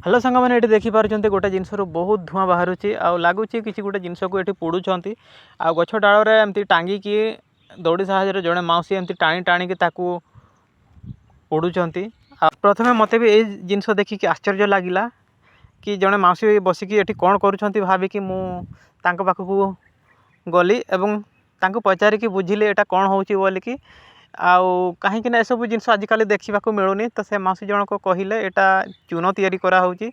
Hello ସାଙ୍ଗମାନେ, ଏଠି ଦେଖିପାରୁଛନ୍ତି, ଗୋଟେ ଜିନିଷରୁ ବହୁତ ଧୂଆଁ ବାହାରୁଛି ଆଉ ଲାଗୁଛି କିଛି ଗୋଟେ ଜିନିଷକୁ ଏଠି ପୋଡୁଛନ୍ତି। ଆଉ ଗଛ ଡାଳରେ ଏମିତି ଟାଙ୍ଗିକି ଦଉଡ଼ି ସାହାଯ୍ୟରେ ଜଣେ ମାଉସୀ ଏମିତି ଟାଣି ଟାଣିକି ତାକୁ ପୋଡୁଛନ୍ତି। ଆଉ ପ୍ରଥମେ ମୋତେ ବି ଏଇ ଜିନିଷ ଦେଖିକି ଆଶ୍ଚର୍ଯ୍ୟ ଲାଗିଲା କି ଜଣେ ମାଉସୀ ବସିକି ଏଠି କ'ଣ କରୁଛନ୍ତି ଭାବିକି ମୁଁ ତାଙ୍କ ପାଖକୁ ଗଲି ଏବଂ ତାଙ୍କୁ ପଚାରିକି ବୁଝିଲି ଏଇଟା କ'ଣ ହେଉଛି ବୋଲିକି। ଆଉ କାହିଁକି ନା ଏସବୁ ଜିନିଷ ଆଜିକାଲି ଦେଖିବାକୁ ମିଳୁନି। ତ ସେ ମାଉସୀ ଜଣକ କହିଲେ, ଏଇଟା ଚୂନ ତିଆରି କରାହେଉଛି।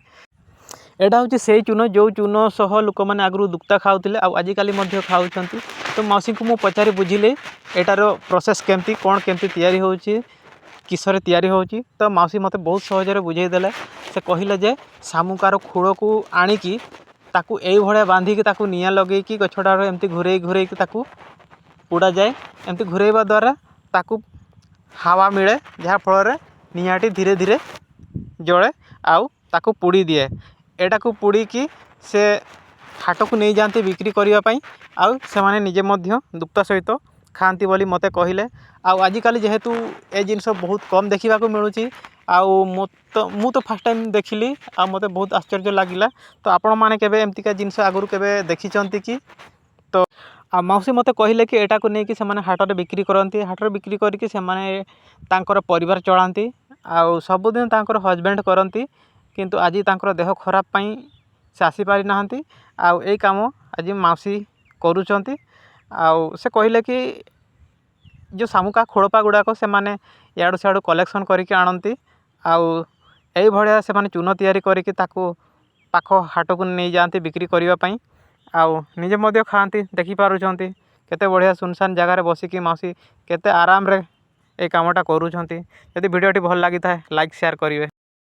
ଏଇଟା ହେଉଛି ସେଇ ଚୂନ, ଯେଉଁ ଚୂନ ସହ ଲୋକମାନେ ଆଗରୁ ଦୁକ୍ତା ଖାଉଥିଲେ ଆଉ ଆଜିକାଲି ମଧ୍ୟ ଖାଉଛନ୍ତି। ତ ମାଉସୀଙ୍କୁ ମୁଁ ପଚାରି ବୁଝିଲି ଏଇଟାର ପ୍ରୋସେସ୍ କେମିତି କ'ଣ, କେମିତି ତିଆରି ହେଉଛି, କିସରେ ତିଆରି ହେଉଛି। ତ ମାଉସୀ ମୋତେ ବହୁତ ସହଜରେ ବୁଝେଇ ଦେଲେ। ସେ କହିଲେ ଯେ ଶାମୁକାର ଖୋଳକୁ ଆଣିକି ତାକୁ ଏଇଭଳିଆ ବାନ୍ଧିକି, ତାକୁ ନିଆଁ ଲଗେଇକି, ଗଛଟାର ଏମିତି ଘୁରେଇ ଘୁରେଇକି ତାକୁ ପୋଡ଼ାଯାଏ। ଏମିତି ଘୁରେଇବା ଦ୍ୱାରା ତାକୁ ହାୱା ମିଳେ, ଯାହାଫଳରେ ନିଆଁଟି ଧୀରେ ଧୀରେ ଜଳେ ଆଉ ତାକୁ ପୋଡ଼ି ଦିଏ। ଏଇଟାକୁ ପୋଡ଼ିକି ସେ ହାଟକୁ ନେଇଯାଆନ୍ତି ବିକ୍ରି କରିବା ପାଇଁ ଆଉ ସେମାନେ ନିଜେ ମଧ୍ୟ ଦୁକ୍ତା ସହିତ ଖାଆନ୍ତି ବୋଲି ମୋତେ କହିଲେ। ଆଉ ଆଜିକାଲି ଯେହେତୁ ଏ ଜିନିଷ ବହୁତ କମ୍ ଦେଖିବାକୁ ମିଳୁଛି, ଆଉ ମୁଁ ତ ଫାର୍ଷ୍ଟ ଟାଇମ୍ ଦେଖିଲି ଆଉ ମୋତେ ବହୁତ ଆଶ୍ଚର୍ଯ୍ୟ ଲାଗିଲା। ତ ଆପଣମାନେ କେବେ ଏମିତିକା ଜିନିଷ ଆଗରୁ କେବେ ଦେଖିଛନ୍ତି କି? ତ ଆଉ ମାଉସୀ ମୋତେ କହିଲେ କି ଏଇଟାକୁ ନେଇକି ସେମାନେ ହାଟରେ ବିକ୍ରି କରନ୍ତି। ହାଟରେ ବିକ୍ରି କରିକି ସେମାନେ ତାଙ୍କର ପରିବାର ଚଳାନ୍ତି। ଆଉ ସବୁଦିନ ତାଙ୍କର ହଜବେଣ୍ଡ କରନ୍ତି, କିନ୍ତୁ ଆଜି ତାଙ୍କର ଦେହ ଖରାପ ପାଇଁ ସେ ଆସିପାରିନାହାନ୍ତି ଆଉ ଏଇ କାମ ଆଜି ମାଉସୀ କରୁଛନ୍ତି। ଆଉ ସେ କହିଲେ କି ଯେଉଁ ଶାମୁକା ଖୋଳପା ଗୁଡ଼ାକ ସେମାନେ ଇଆଡ଼ୁ ସିଆଡ଼ୁ କଲେକ୍ସନ୍ କରିକି ଆଣନ୍ତି ଆଉ ଏଇଭଳିଆ ସେମାନେ ଚୂନ ତିଆରି କରିକି ତାକୁ ପାଖ ହାଟକୁ ନେଇଯାଆନ୍ତି ବିକ୍ରି କରିବା ପାଇଁ ଆଉ ନିଜେ ମଧ୍ୟ ଖାଆନ୍ତି। ଦେଖିପାରୁଛନ୍ତି, କେତେ ବଢ଼ିଆ ସୁନସାନ ଜାଗାରେ ବସିକି ମାଉସୀ କେତେ ଆରାମରେ ଏଇ କାମଟା କରୁଛନ୍ତି। ଯଦି ଭିଡ଼ିଓଟି ଭଲ ଲାଗିଥାଏ, ଲାଇକ୍, ସେୟାର କରିବେ।